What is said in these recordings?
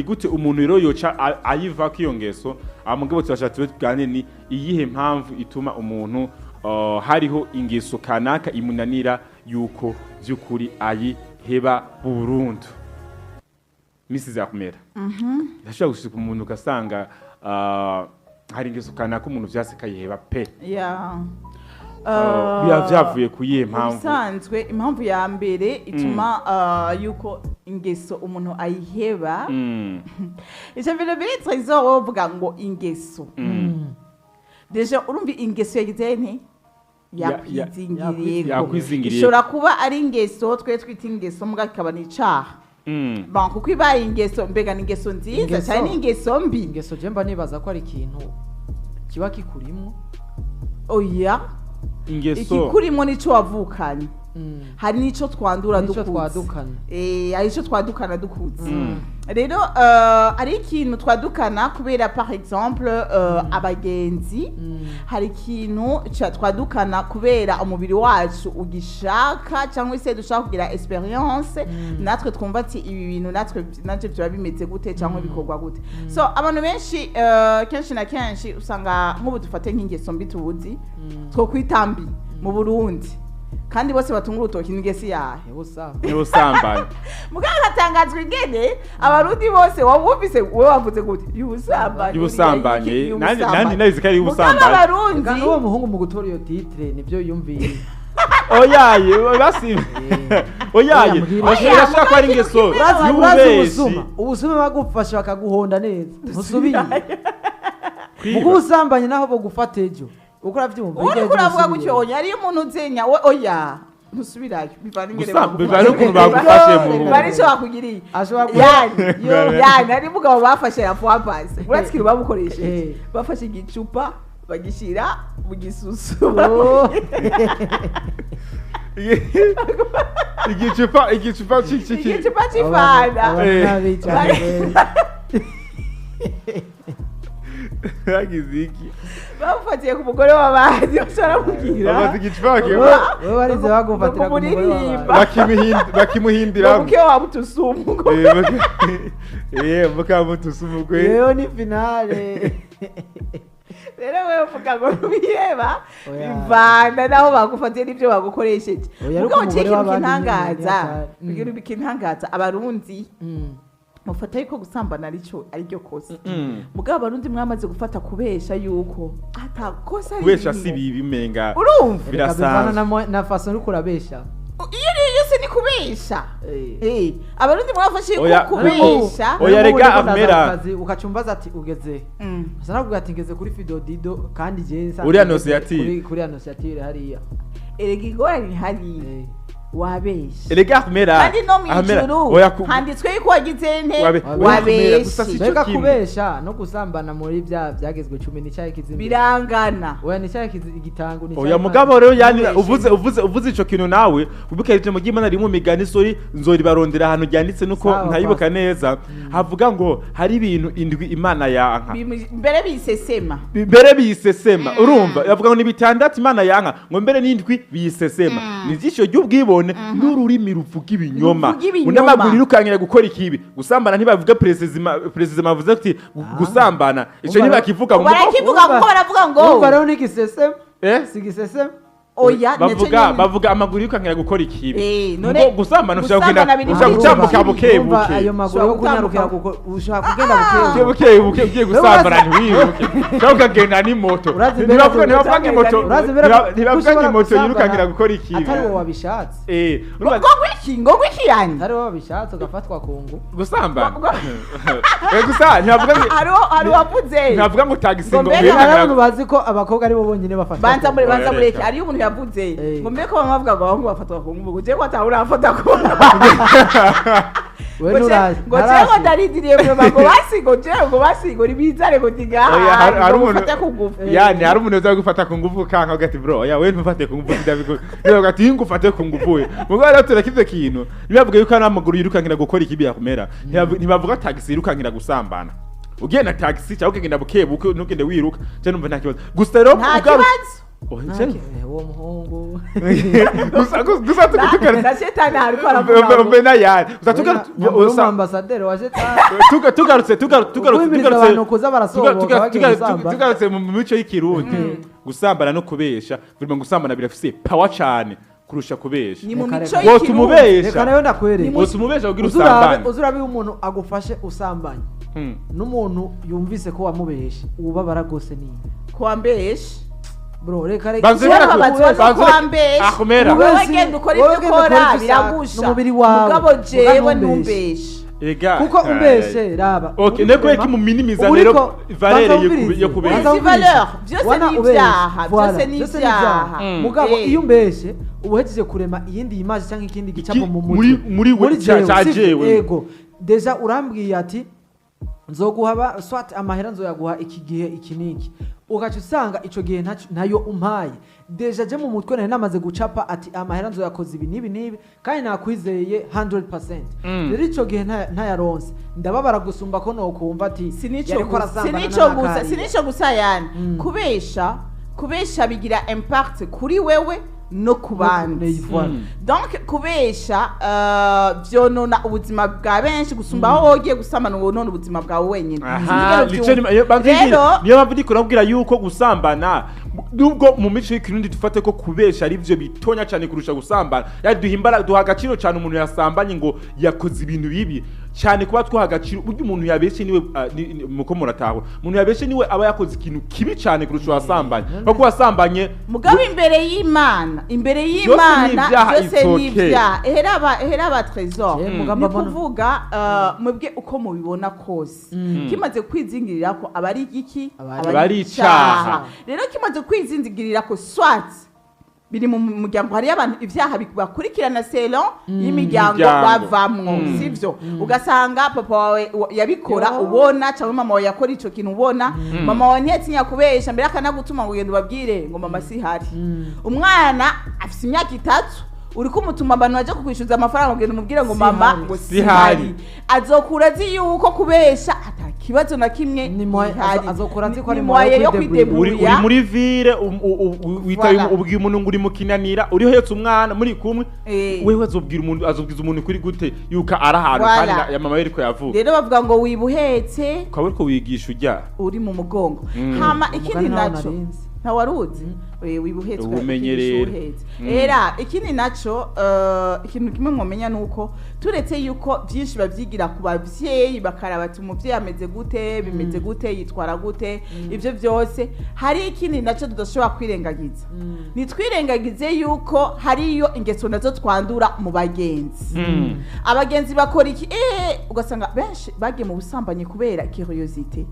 Gute umuntu rero yoca ayivako iyo ngeso? Mugabo turashaka tube tuganire ni iyihe mpamvu ituma umuntu hariho ingeso kanaka imunanira yuko vy'ukuri ayiheba burundu. Misi zakumera ndashobora gushika umuntu ugasanga hari ingeso kanaka umuntu vyase kayiheba pe. Biba vyavuye ku yihe mpamvu? Ubusanzwe impamvu ya mbere ituma yuko ingeso umuntu ayiheba, icyo mbere mbere trésor, wowe uvuga ngo ingeso, déjà urumva ingeso yagize nti yakwizingiriyeko. Yakwizingiriyeko. Ishobora kuba ari ingeso twe twita ingeso, mbwa ikaba ni icaha. Bon, kuko ibaye ingeso, mbega ni ingeso nziza Ingeso. cyane, ni ingeso mbi? Ingeso je mba nibaza ko ari ikintu kiba kikurimwo. Oya. Ingeso Ikikurimo nico wavukanye. Hari nico twandura Nico dukuze. twadukana. Hari ico twadukana dukuze. Rero hari ikintu twadukana kubera, par exemple, abagenzi. Hari ikintu twadukana kubera umubiri wacu ugishaka, cyangwa se dushaka kugira expérience natwe, twumva ati ibi bintu natwe navyo byaba bimeze gute cyangwa bikorwa gute. So abantu benshi, kenshi na kenshi usanga nk'ubu dufate nk'ingeso mbi tubuzi two kwita mbi mu Burundi, kandi bose batunga urutoki, n'ingeso yahe? Ubusambanyi. Ni ubusambanyi. Mugabo hatangazwa ingene Abarundi bose wumvise, wowe wavuze gute? Y'ubusambanyi. Y'ubusambanyi. Nanjye nabizi ko ari Mugabo iy'ubusambanyi. Abarundi Eka n'uwo muhungu mu gutora iyo titre nibyo yumviye. Oyaye basi, oyaye. Oya, mbwira. Bashobora kuba ari ingeso Urazi y'ububeshi. Ubusuma, ubusuma bagufasha bakaguhonda neza, ntusubiye. Kwiba. Mugo ubusambanyi naho bogufata ejo uko uravyumva, Ubu hirya uriko ejo uravuga usubiyeyo. gutyo, oya, hariyo umuntu uzenya we, oya, ntusubirayo, bivana ingene bagufashe. Bivana n'ukuntu bagufashe mu Bivana ico bakugiriye. Ashobora Yani yani hari umugabo bafashe ya fois passée, uretse ikintu bamukoresheje, bafashe igicupa bagishyira mu gisusu. Oh. Igicupa Igicupa c'ifanta. Abantu nabi cyane. Yagize iki? Bamufatiye ku mugore w'abandi, bashobora kumubwira Bafata igicupa Wewe warize bagufatira ku mugore Kumuririmba. w'abandi. Bakimuhindiramo. Ngo waba utusumu. Mukamutusa umugwe. Rero ni finale. Rero wewe uvuga ngo ntubiheba, Oya. bivana naho bagufatiye n'ibyo bagukoresheje. Oya, ariko Mugabo umugore ikintu w'abandi kintangaza, ni ikintu kintangaza, Abarundi mufata yuko gusambana aricyo ariryo kosa. Mugabo Abarundi mwamaze gufata kubesha yuko atakosa Kubesha si ririmo. bibi menga. Urumva? Reka, Birasanzwe. bivana na façon uriko urabesha. Iyo niyo yose ni kubesha. Abarundi mwafashe yuko Oya, kubesha. Oya, rega, Ahmera. Ukacumbaza ati ugeze, asa nakubwira ati ngeze kuri Fidodido, kandi je nsanzwe Uri ngeze Annonciatire. kuri Annonciatire hariya. Erega ingorane hariya, wabesha. Erega Ahmera, Kandi no mu Ahmera, ijuru oya, handitswe yuko wagize nte? Oya, Ahmera, gusa Wabeshe. si cyo Mbega kimwe. kubesha no gusambana muri bya byagezwe 10 ni cyahe kizimbi? Birangana. Oya, ni cyahe igitango ni Oya, cyahe mugabo rero yani Ubeshe. uvuze ico kintu nawe wibuke ijambo ry'Imana riri mu Migani, sorry, nzoribarondera ahantu ryanditse nuko Sawa, ntayibuka pastor. neza, havuga ngo hari ibintu indwi Imana yanka. Mbere bisesema. Mbere biyisesema. Urumva bavuga ngo ni bitandatu Imana yanka, ngo mbere n'indwi biyisesema, ni ijisho ry'ubwibone n'ururimi ruvuga ibinyoma. Ruvuga ibinyoma. N'amaguru yirukankira gukora ikibi. Gusambana ntibavuga précisément, bavuze ati gusambana ico ntibakivuga mu Barakivuga kuko baravuga ngo Urumva rero ni igisesema. Eh? Si igisesema. Oya, Bavuga ndetse bavuga amaguru yirukankira gukora ikibi. None Ngo gusambana ushobora gusambana kugenda biri ushobora muri gutambuka ibi. buke Urumva buke. ayo maguru yo Ushobora kunyarukira gutambuka. kuko ushobora kugenda buke Buke buke ugiye gusambana ntiwibuke, cyangwa ukagenda n'imoto. Urazi mbere Ntibavuga ngo imoto Urazi mbere ntibavuga ngo imoto yirukankira gukora ikibi. Atari wowe wabishatse. Urumva Ngo gwiki, ngo gwiki yani? Atari wowe wabishatse ugafatwa ku ngufu. Gusambana. Gusa ntibavuga ngo Hari uwavuze ntibavuga ngo tagisi ngo Ngo mbega Hari yirukankira abantu bazi ko abakobwa aribo bonyine bafatwa Banza ku muri ngufu. banza Oya, mureke. reka. Hariyo umuntu yavuze ngo mbere ko bamwe bavuga ngo abahungu bafatwa ku ngufu, ngo jewe ko atawe urafata ku We ngo nturazi ngo jewe ntarasi. ndarindiriye ngo basi, ngo jewe ngo basi ngo nibizare ngo Oya, ndigaha hari ngo umuntu mufate ku ngufu. Yani hari umuntu uza gufata ku ngufu kanka ugati bro, oya, we ntufate ku ngufu, ndabikora niba ugati ngufate ku ngufu we. Mugabo rero tureka ivyo kintu, ntibavuga yuko ari amaguru yirukankira gukora ikibi yakumera. Ntibavuga tagisi yirukankira gusambana. Ugiye na tagisi cyangwa ukagenda buke buke, ntugende wiruka cyangwa numva nta kibazo. Gusa rero Nta kibazo. Oh, Uwo muhungu. Gusa tugarutse Na shetani hariko aravuga ngo mbe nayari gusa tugarutse Ambasaderi wa shetani. Tugarutse tugarutse tugarutse Guhimiriza tugarutse abantu kuza barasohoka bagiye gusambana. Tugarutse mu mico y'Ikirundi, gusambana no kubesha, vraiment gusambana birafise power cane kurusha kubesha. Ni mu Reka, mico reka. Wose y'ikirundi. umubesha. Reka nayo ndakwereka. Wose umubesha kugira Uzurabe usambane. uzurabe iyo umuntu agufashe usambanye n'umuntu yumvise ko wamubeshe, ubabara rwose ni Kuwambesha. Bro, reka reka. Banze Jewe reka- babazwa no banze- kuwambesha. Ahmera. Wowe genda ukora Wowe ibyo genda ukora ukora ibyo ushaka. biragusha. N'umubiri wawe. Mugabo jewe Muga ntumbeshe. ntumbeshe. Ega Kuko umbeshe, raba. Okay, Uri neko kurema, yeki muminimiza uba rero uriko- valere banza yo wumvirize, yo kubesha. banza Si wumvirize. valeur, byose Wana ni ubeshe. ibyaha, Voilà, byose ni byose ni ibyaha. ibyaha. Mugabo iyo umbeshe uba uhejeje kurema iyindi image cyangwa ikindi gicapo mu mutwe. Muri we- jewe, ca sivyo? jewe. Yego, déjà urambwiye ati nzoguha swat amahera, nzoyaguha iki gihe iki niki, ugaca usanga ico gihe ntayo umpaye. Déjà je mu mutwe nari namaze gucapa ati amahera nzoyakoza ibi n'ibi n'ibi, kandi nakwizeye 100%. Rero ico gihe ntayaronse ndababara gusumba ko nokumva ati Sinico yariko gusa, arasambana sinico gusa, n'akariya. sinico gusa yani. Kubesha bigira impact kuri wewe no ku bandi. Voilà. Donc kubesha vyonona ubuzima bwa benshi gusumba aho wogiye gusambana wonona ubuzima bwawe wenyine. Aha, Sinzi nico ingene banze Rero niyo mpamvu ndiko nabwira yuko gusambana, nubwo mu mico y'Ikirundi dufate ko kubesha ari byo bitonya cyane kurusha gusambana, yani duhimbara duha agaciro cyane umuntu yasambanye ngo yakoze ibintu bibi cyane kuba twaha agaciro. Burya umuntu yabeshe niwe muko muratahura, umuntu yabeshe niwe aba yakoze ikintu kibi cyane kurusha uwasambanye, kuko uwasambanye Mugabo imbere y'Imana, imbere Byose ni y'Imana ibyaha, byose it's ni okay. ibyaha. Ehera aba Trésor, Je, ni mugamba mbona- kuvuga mwebwe uko mubibona kose, kimaze kwizingirira ko aba ari igiki? Aba ari icaha. Rero kimaze kwizingirira ko, swat biri mu muryango, hariyo abantu ivyaha bakurikirana selon y'imiryango Imiryango. bavamwo, sivyo? Ugasanga papa wawe yabikora Yo. ubona, cyangwa mama wawe yakora ico kintu ubona. Mama wawe ntiyatinya kubesha mbere, akanagutuma ngo ugende ubabwire ngo mama sihari. Umwana afise imyaka 3, uri kumutuma abantu baje kukwishyuza amafaranga ngo ugende umubwire ngo mama Sihari. ngo Sihari. sihari. Azokura azi yuko kubesha ata kibazo na kimwe Ni gihari. azokura azi ko ari Ni moyen moyen yo yo kwidebrouiller. Uri kwidebrouiller. muri ville, witaye Voilà. ubwiye umuntu ngo uri mu Kinanira, uri uhetse umwana muri kumwe. Wewe azobwira umuntu, azobwiza umuntu kuri gute yuko ari ahantu Voilà. kandi ya mama we ariko yavuka? Rero bavuga ngo wibuhetse Ukaba uriko wigisha ujya uri mu mugongo. Hama ikindi Umugani ntawo naco narinzi. ntawaruzi wibuhetse Ubumenyi ukigisha rero. uhetse. Era ikindi naco, ikintu kimwe mwomenya nuko turetse yuko byinshi babyigira ku bavyeyi, bakaraba ati umuvyeyi ameze gute, bimeze gute, yitwara gute, ivyo byose. Hari ikindi naco tudashobora kwirengagiza. Nitwirengagize yuko hariyo ingeso nazo twandura mu bagenzi. Abagenzi bakora iki? Ugasanga benshi bagiye mu busambanyi kubera curiosité.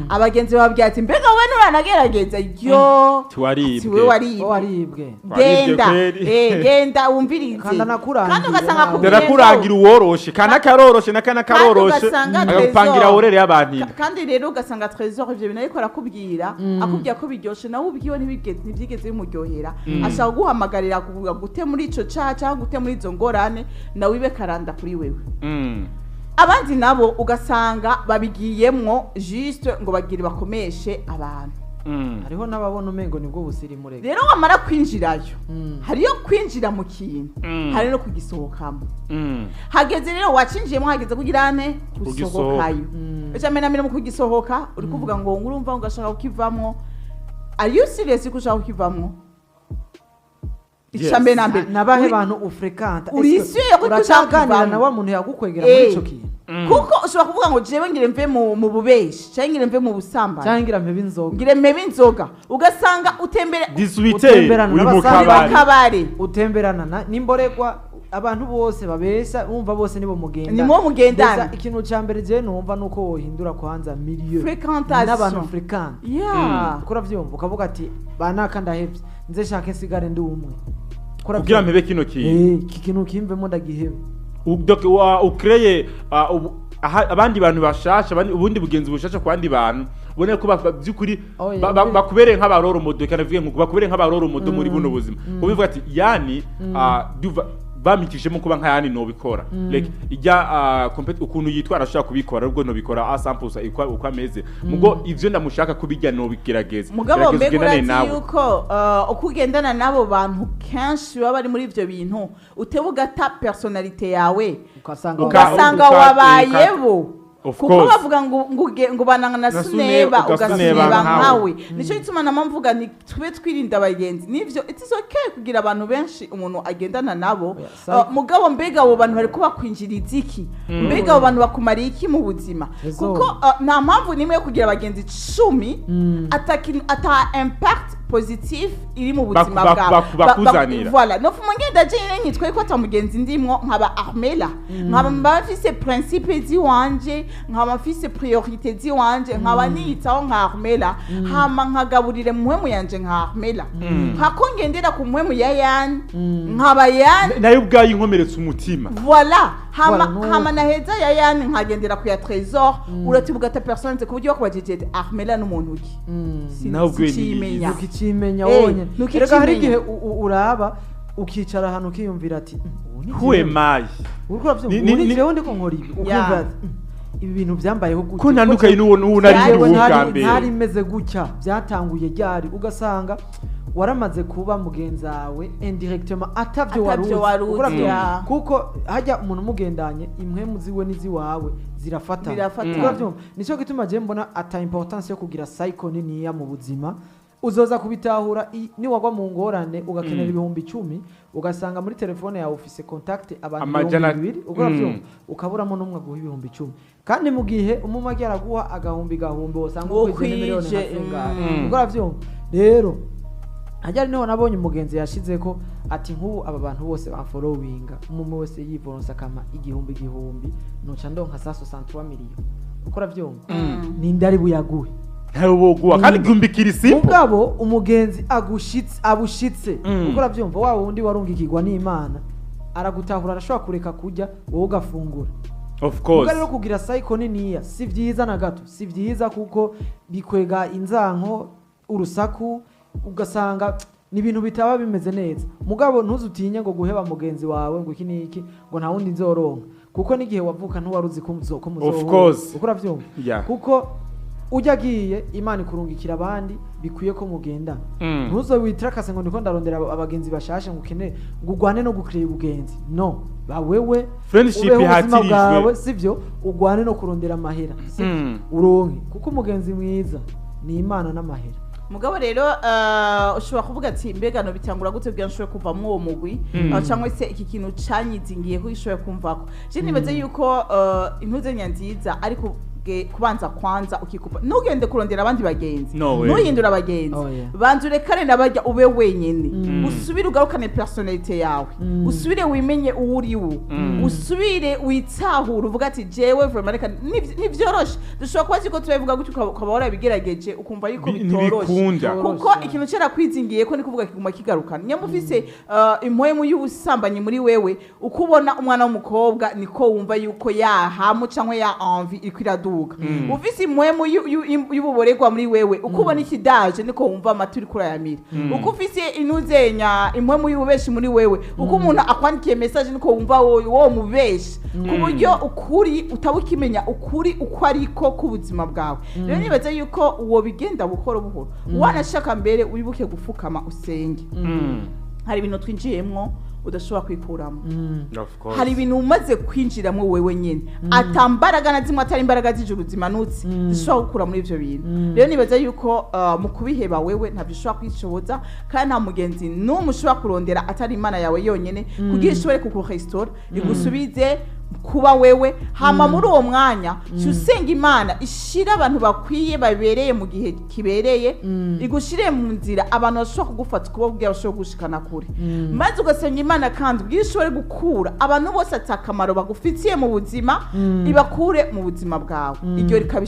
Abagenzi bababwira ati mbega wowe nuranagerageza yo? Tiwaribwe. Ati wewe waribwe. Ko waribwe. Waribwe Genda kweri. Genda wumvirize. Kandi anakurangira Kandi ugasanga nawe. akubwiye Ndarakurangira uworoshe kana karoroshe na kana Kandi karoroshe ugasanga agapangira Trésor. worere y'abantu. Kandi rero ugasanga Trésor ivyo bintu ariko arakubwira, akubwira ko biryoshe, nawe ubwiwe ntibyigeze bimuryohera. Ashaka kuguhamagarira kuvuga gute muri ico caha cyangwa gute muri izo ngorane, nawe ibe karanda kuri wewe. Abandi nabo ugasanga babigiyemwo juste ngo bagire bakomeshe abantu. Hariho n'ababona umengo nibwo busirimu, reka. Rero wamara kwinjirayo, hariyo kwinjira mu kintu, hari no kugisohokamo. Hageze rero wacinjiyemo, hageze kugira ane gusohokayo. Icya mbere na mbere mu kugisohoka, uri kuvuga ngo urumva ngo ugashaka kukivamwo. Are you serious ko ushaka kukivamwo? Icya mbere na mbere Nabahe bantu ufrekanta? Uri sûr ko ushaka Uracaganira kuvamo? na wa muntu yagukwegera muri ico kintu? Kuko ushobora kuvuga ngo jewe ngire mve mu bubeshi cyangwa ngire mve mu busambanyi Cyangwa ngira mpebe inzoga. Ngire mpebe inzoga, ugasanga utembere 18 Utemberana uri mu n'abasaza. kabari. Kabari. Utemberana n'imboregwa, abantu bose babesha, wumva bose nibo mugendana. Nibo mugendana. Ndetse ikintu ca mbere je numva nuko wohindura kwanza milieu Fréquentation. n'abantu fréquente. Kuko uravyumva ukavuga ati banaka ndahevye, nze shake nsigare ndi umwe. Kuko Kugira uravyumva. mpebe kino kintu. Iki kintu kimvemo, ndagihebe. Donc ukreye abandi bantu bashasha, ubundi bugenzi bushasha ku bandi bantu, ubone ko by'ukuri Oh, yeah, bakubereye nk'abaroro modo, kandi navuge ngo bakubereye nk'abaroro modo muri buno buzima, ubivuga ati yani duva Bampitishemo kuba nka yani nobikora, like ijya ukuntu yitwara ashobora kubikora, ubwo nobikora a 100% uko ameze, mugo ivyo ndamushaka kubijya nobigerageza. Mugabo Gerageza mbega ugendane urazi nawe. yuko uko ugendana n'abo bantu kenshi baba bari muri ivyo bintu, uteba ugata personnalité yawe, ugasanga ugasanga wabayeho. Of Kuko course. bavuga ngo bananga na Na suneba, suneba, ugasuneba ugasuneba nkawe. Nicyo gituma nama mvuga ni tube twirinda abagenzi. Nivyo, it is okay kugira abantu benshi umuntu agendana nabo. Oya, Mugabo mbega abo bantu bariko bakwinjiriza iki? Mbega abo bantu bakumariye iki mu buzima? Ezo. Kuko nta mpamvu n'imwe yo kugira abagenzi 10 ata impact positif iri mu buzima bwawe. Bakuzanira. Voilà, nofuma ngenda jenyine nkitwaye ko ata mugenzi ndimwo, nkaba Armela, nkaba mba mfise principe ziwanje, nkaba mfise priorité ziwanje, nkaba niyitaho nka Armela, hama nkagaburire muhemu yanje nka Armela, nkako ngendera ku muhemu ya Yani, nkaba Yani. Nayo ubwayo inkomeretsa umutima. Voilà, hama Voilà, no. hama naheza ya Yani nkagendera ku ya Trésor, uratibuka ata personne ku buryo bakubajije ati: "Armela n'umuntu ki?" Nawe ubwe Sincimenya. Ntukicimenya wonyine. Ntukicimenya. Erega hari igihe uraba ukicara ahantu ukiyumvira ati: "Ubu ni Who jewe." am I? Uriko uravyumva? Ni- Ubu ni jewe ndiko nkora ibi, ukiyumvira ati: "Ibi bintu byambayeho gute?" Ko ntandukanye n'uwo nari Jewe ndi uwo bwa mbere. Ntari meze gutya, byatanguye ryari? Ugasanga waramaze kuba mugenzi wawe indirectement atavyo wari Atavyo uzi. wari uzi, Uko uravyumva? ya. Kuko hajya umuntu umugendanye, impwemu ziwe n'iziwawe zirafatana. Birafatana. Uko uravyumva? Nicyo gituma je mbona ata importance yo kugira cycle niniya mu buzima. Uzoza kubitahura niwagwa mu ngorane, ugakenera 10,000, ugasanga muri telefone yawe ufise contact abantu 2000, uko uravyumva? Ukaburamo n'umwe aguha 10,000, kandi mu gihe umwe agiye araguha agahumbi gahumbi, wosanga ukwije n'imiliyoni Ukwije, nka zingahe. Uko uravyumva? Rero hajya niho nabonye umugenzi yashize ko ati: "Nk'ubu aba bantu bose bamfollowinga, umwe wese yivoronsa akama igihumbi igihumbi, noca ndonka 63 miliyoni." Uko uravyumva? Ninde ari buyaguhe? Ntawe boguha, kandi igihumbi kiri simple. Mugabo umugenzi agushitse abushitse, uko uravyumva, wa wundi warungikirwa n'Imana aragutahura, arashobora kureka kurya, wowe ugafungura. Of course. Muga rero kugira cycle niniya si vyiza na gato, si vyiza, kuko bikwega inzanko, urusaku, ugasanga ni ibintu bitaba bimeze neza. Mugabo ntuzutinye ngo guheba mugenzi wawe, ngo iki n'iki, ngo nta wundi nzoronka, kuko n'igihe wavuka ntiwari uzi ko ko muzohura. Of course. Uko uravyumva? Yeah. Kuko ujya agiye, Imana ikurungikira abandi bikwiye ko mugendana. Ntuzo witrakase ngo ndiko ndarondera abagenzi bashashe, ngo ukenere ngo ugwane no gucreate ubugenzi. No ba wewe, Friendship ubeho ubuzima ihatirijwe. bwawe, sivyo? Ugwane no kurondera amahera, sivyo? Uronke, kuko umugenzi mwiza ni Imana n'amahera. Mugabo rero ushobora kuvuga ati: "Mbega no bitangura gute kugira nshobore kuvamwo uwo mugwi, cyangwa se iki kintu canyizingiye ko gishobore kumvako?" Je nibaze yuko intuzenya nziza ariko kubanza kwanza ukikupa, ntugende kurondera abandi bagenzi. No way. Ntuhindure abagenzi. Oh, yeah. Banza urekane n'abajya, ube wenyine, usubire ugarukane personnalité yawe, usubire wimenye uwo uri wo, usubire witahure, uvuga ati: "Jewe vraiment reka." Ntivyoroshe, dushobora kuba ziko turabivuga gutyo, ukaba warabigerageje ukumva yuko bitoroshe. Ntibikunda. Kuko ikintu cyera kwizingiye ko ni kuvuga kiguma kigarukana. Nyamara ufise impwemu y'ubusambanyi muri wewe, uko ubona umwana w'umukobwa niko wumva yuko yahamu cyangwa ya envie iriko iraduga. Ufise impwemu y'ububoregwa muri wewe, uko ubona ikidaje niko wumva amata uriko urayamira. Uko ufise inuzenya impwemu y'ububeshi muri wewe, uko umuntu akwandikiye message niko wumva wowe wowe mubeshi, ku buryo ukuri utaba ukimenya ukuri uko ariko k'ubuzima bwawe. Rero nibaza yuko uwo bigenda buhoro buhoro, wanashaka mbere wibuke gufukama usenge. Hari ibintu twinjiyemwo udashobora kwikuramo. Of course. Hari ibintu umaze kwinjiramo wewe nyine ata mbaraga na zimwe atari imbaraga z'ijuru zimanutse zishobora gukura muri ivyo bintu. Rero nibaza yuko mu kubiheba wewe ntabyo ushobora kwishoboza, kandi nta mugenzi n'umwe ushobora kurondera atari Imana yawe yonyene, kugira ishobore kukuresitora, igusubize kuba wewe. Hama muri uwo mwanya ca usenga Imana ishira abantu bakwiye babereye mu gihe kibereye, igushire mu nzira abantu bashobora kugufata ukuboko kugira bashobore gushikana kure. Maze ugasenga Imana kandi ubwira ishobore gukura abantu bose ata akamaro bagufitiye mu buzima, ibakure mu buzima bwawe. Iryo rikaba